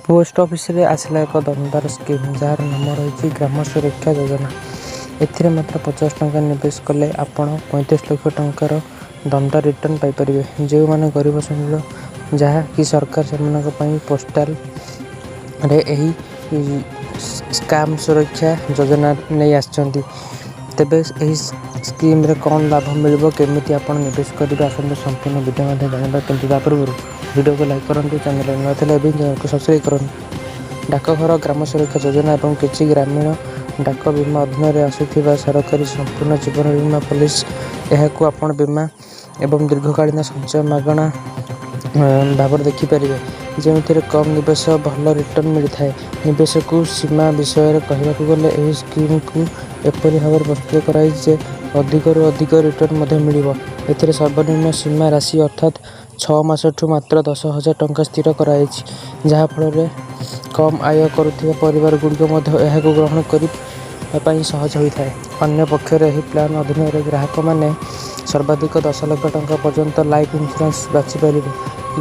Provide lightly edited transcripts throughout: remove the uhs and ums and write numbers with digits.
Post ଅଫିସରେ ଆସିଲା ଏକ ଦମଦାର ସ୍କିମ୍, ଯାହାର ନାମ ରହିଛି ଗ୍ରାମ ସୁରକ୍ଷା ଯୋଜନା। ଏଥିରେ ମାତ୍ର 50 ଟଙ୍କା ନିବେଶ କଲେ ଆପଣ 35 ଲକ୍ଷ ଟଙ୍କାର ଦମଦାର ରିଟର୍ଣ୍ଣ ପାଇପାରିବେ। ଯେଉଁମାନେ ଗରିବ ଶ୍ରେଣୀର, ଯାହାକି ସରକାର ସେମାନଙ୍କ ପାଇଁ ପୋଷ୍ଟାଲରେ ଏହି ଗ୍ରାମ ସୁରକ୍ଷା ଯୋଜନା ନେଇ ଆସିଛନ୍ତି। ତେବେ ଏହି ସ୍କିମ୍ରେ କ'ଣ ଲାଭ ମିଳିବ, କେମିତି ଆପଣ ନିବେଶ କରିବେ, ଆସନ୍ତୁ ସମ୍ପୂର୍ଣ୍ଣ ଭିଡ଼ିଓ ମଧ୍ୟ ଜାଣିବା। କିନ୍ତୁ ତା ପୂର୍ବରୁ ଭିଡ଼ିଓକୁ ଲାଇକ୍ କରନ୍ତୁ, ଚ୍ୟାନେଲରେ ନୂଆ ଥିଲେ ଏବେ ଚ୍ୟାନେଲକୁ ସବସ୍କ୍ରାଇବ୍ କରନ୍ତୁ। ଡାକଘର ଗ୍ରାମ ସୁରକ୍ଷା ଯୋଜନା ଏବଂ କିଛି ଗ୍ରାମୀଣ ଡାକ ବୀମା ଅଧୀନରେ ଆସୁଥିବା ସରକାରୀ ସମ୍ପୂର୍ଣ୍ଣ ଜୀବନ ବୀମା ପଲିସି। ଏହାକୁ ଆପଣ ବୀମା ଏବଂ ଦୀର୍ଘକାଳୀନ ସଞ୍ଚୟ ମାଗଣା ଭାବରେ ଦେଖିପାରିବେ, ଯେଉଁଥିରେ କମ୍ ନିବେଶ ଭଲ ରିଟର୍ଣ୍ଣ ମିଳିଥାଏ। ନିବେଶକୁ ସୀମା ବିଷୟରେ କହିବାକୁ ଗଲେ, ଏହି ସ୍କିମ୍କୁ ଏପରି ଭାବରେ ପ୍ରସ୍ତୁତ କରାଯାଇଛି ଯେ ଅଧିକରୁ ଅଧିକ ରିଟର୍ଣ୍ଣ ମଧ୍ୟ ମିଳିବ। ଏଥିରେ ସର୍ବନିମ୍ନ ସୀମା ରାଶି ଅର୍ଥାତ୍ 6 ମାସଠୁ ମାତ୍ର 10,000 ଟଙ୍କା ସ୍ଥିର କରାଯାଇଛି, ଯାହାଫଳରେ କମ୍ ଆୟ କରୁଥିବା ପରିବାରଗୁଡ଼ିକ ମଧ୍ୟ ଏହାକୁ ଗ୍ରହଣ କରିବା ପାଇଁ ସହଜ ହୋଇଥାଏ। ଅନ୍ୟପକ୍ଷରେ, ଏହି ପ୍ଲାନ୍ ଅଧୀନରେ ଗ୍ରାହକମାନେ ସର୍ବାଧିକ 10 ଲକ୍ଷ ଟଙ୍କା ପର୍ଯ୍ୟନ୍ତ ଲାଇଫ୍ ଇନ୍ସୁରାନ୍ସ ବାଛିପାରିବେ,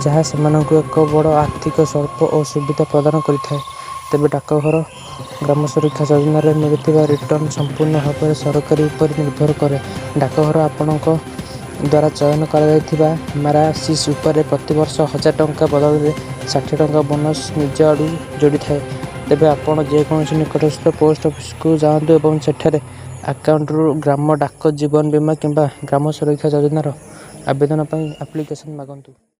ଯାହା ସେମାନଙ୍କୁ ଏକ ବଡ଼ ଆର୍ଥିକ ସ୍ୱଳ୍ପ ଓ ସୁବିଧା ପ୍ରଦାନ କରିଥାଏ। ତେବେ ଡାକଘର ଗ୍ରାମ ସୁରକ୍ଷା ଯୋଜନାରେ ମିଳୁଥିବା ରିଟର୍ଣ୍ଣ ସମ୍ପୂର୍ଣ୍ଣ ଭାବରେ ସରକାରୀ ଉପରେ ନିର୍ଭର କରେ। ଡାକଘର ଆପଣଙ୍କ ଦ୍ୱାରା ଚୟନ କରାଯାଇଥିବା ରାଶି ଉପରେ ପ୍ରତିବର୍ଷ 1000 ଟଙ୍କା ବଦଳରେ 60 ଟଙ୍କା ବୋନସ୍ ନିଜ ଆଡ଼ୁ ଯୋଡ଼ିଥାଏ। ତେବେ ଆପଣ ଯେକୌଣସି ନିକଟସ୍ଥ ପୋଷ୍ଟ ଅଫିସକୁ ଯାଆନ୍ତୁ ଏବଂ ସେଠାରେ ଆକାଉଣ୍ଟରୁ ଗ୍ରାମ ଡାକ ଜୀବନ ବୀମା କିମ୍ବା ଗ୍ରାମ ସୁରକ୍ଷା ଯୋଜନାର ଆବେଦନ ପାଇଁ ଆପ୍ଲିକେସନ୍ ମାଗନ୍ତୁ।